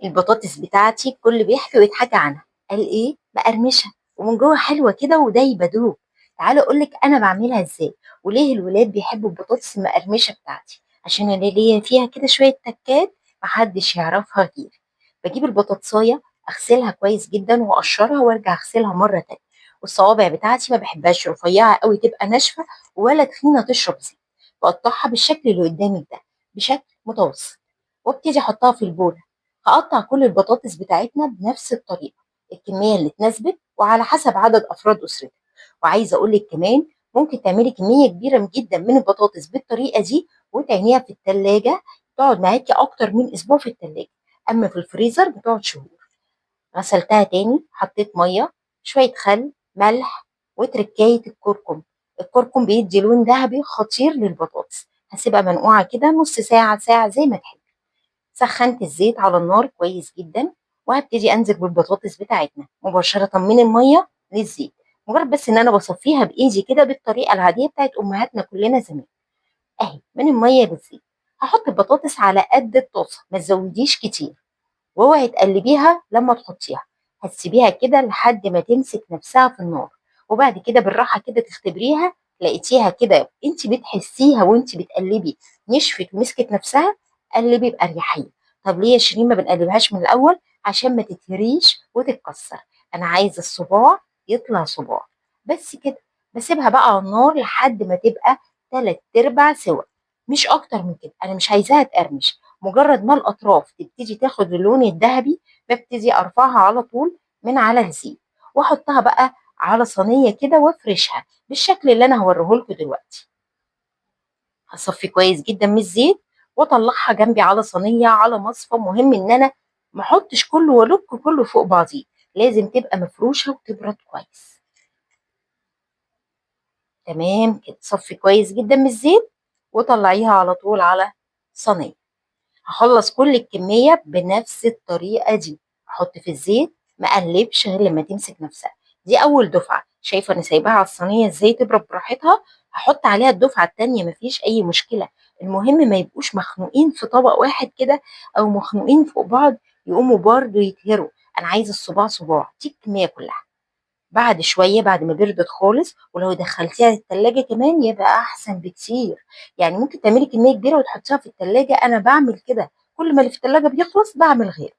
البطاطس بتاعتي الكل بيحكي ويتحكى عنها، قال إيه؟ مقرمشة ومن جوه حلوة كده ودايبة دوب. تعالوا أقول لك أنا بعملها إزاي وليه الولاد بيحبوا البطاطس المقرمشة بتاعتي، عشان أنا ليا فيها كده شوية تكات محدش يعرفها غيري. بجيب البطاطساية أغسلها كويس جدا وأقشرها وأرجع أغسلها مرة تانية، والصوابع بتاعتي ما بحبهاش رفيعة قوي تبقى ناشفة ولا تخينة تشرب زيت، بقطعها بالشكل اللي قدامك ده بشكل متوسط، وابتدي احطها في البوله. هقطع كل البطاطس بتاعتنا بنفس الطريقة، الكمية اللي تناسبك وعلى حسب عدد افراد اسرتك. وعايزه اقول لك كمان ممكن تعملي كمية كبيرة جدا من البطاطس بالطريقة دي وتعينيها في التلاجة، تقعد معاكي اكتر من اسبوع في التلاجة، اما في الفريزر بتقعد شهور. غسلتها تاني، حطيت مية، شوية خل، ملح، وتركايه الكركم. الكركم بيدي لون ذهبي خطير للبطاطس. هسيبها منقوعه كده نص ساعة ساعة زي ما تحبي. سخنت الزيت على النار كويس جدا، وهبتدي انزل بالبطاطس بتاعتنا مباشرة من المية للزيت، مجرد بس ان انا بصفيها بايدي كده بالطريقة العادية بتاعت امهاتنا كلنا زمان. اهي من المية للزيت. هحط البطاطس على قد الطاسه، ما تزوديش كتير، واوعي تقلبيها لما تحطيها، هتسيبيها كده لحد ما تمسك نفسها في النار، وبعد كده بالراحة كده تختبريها. لقيتيها كده انت بتحسيها وانت بتقلبي نشفت ومسكت نفسها، قلبي باريحية. طب ليه يا شيرين ما بنقلبهاش من الاول؟ عشان ما تتهريش وتتكسر، انا عايزه الصباع يطلع صباع بس كده. بسيبها بقى على النار لحد ما تبقى 3/4 سوا، مش اكتر من كده، انا مش عايزاها تقرمش. مجرد ما الاطراف تبتدي تاخد اللون الذهبي ببتدي ارفعها على طول من على الزيت، واحطها بقى على صينية كده وافرشها بالشكل اللي انا هوريهولكوا دلوقتي. هصفي كويس جدا من الزيت واطلعها جنبي على صينية على مصفى. مهم ان انا ما احطش كله والك كله فوق بعضيه، لازم تبقى مفروشه وتبرد كويس. تمام كده، صفي كويس جدا من الزيت وطلعيها على طول على صينية. هخلص كل الكمية بنفس الطريقة دي، احط في الزيت ما اقلبش غير لما تمسك نفسها. دي اول دفعه، شايفه انا سايباها على الصينية ازاي تبرد براحتها. هحط عليها الدفعة التانية مفيش اي مشكلة، المهم ما يبقوش مخنوقين في طبق واحد كده او مخنوقين فوق بعض يقوموا برضو يتهروا. انا عايزه الصباع صباع، دي الكمية كلها. بعد شوية بعد ما بردت خالص، ولو دخلتيها التلاجة كمان يبقى احسن بكتير. ممكن تعملي كمية كبيرة وتحطيها في التلاجة، انا بعمل كده كل ما اللي في التلاجة بيخلص بعمل غيره.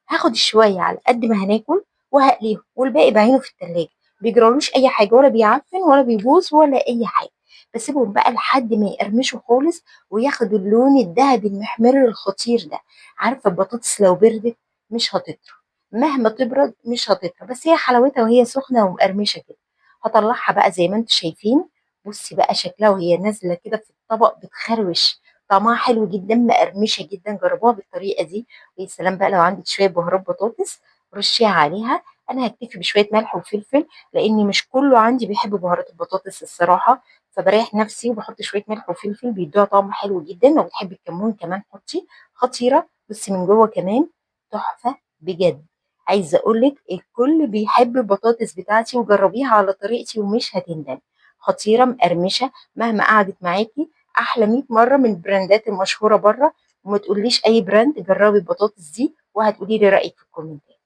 هاخد شوية على قد ما هناكل وهقليهم، والباقي بعينه في التلاجة، بيجرالوش اي حاجة ولا بيعفن ولا بيبوظ ولا اي حاجة. بسيبهم بقى لحد ما يقرمشوا خالص وياخدوا اللون الذهبي المحمر الخطير ده. عارفه البطاطس لو بردت مش هتطرى، مهما تبرد مش هتطرى، بس هي حلاوتها وهي سخنة ومقرمشه كده. هطلعها بقى زي ما انتم شايفين، بصي بقى شكلها وهي نازله كده في الطبق بتخروش، طعمها حلو جدا، مقرمشه جدا. جربوها بالطريقة دي، ويا سلام بقى لو عندك شوية بهارات بطاطس رشيها عليها. انا هكتفي بشوية ملح وفلفل لاني مش كله عندي بيحب بهارات البطاطس الصراحة، فبريح نفسي وبحط شوية ملح وفلفل بيدوها طعم حلو جدا. لو بتحبي الكمون كمان حطي، خطيرة. بصي من جوه كمان تحفة بجد. عايزه اقول لك الكل بيحب البطاطس بتاعتي، وجربيها على طريقتي ومش هتندمي. خطيرة مقرمشه، مهما قعدت معاكي احلى 100 مرة من البراندات المشهورة بره. وما تقوليش اي brand، جربي البطاطس دي وهتقولي لي رايك في الكومنتات.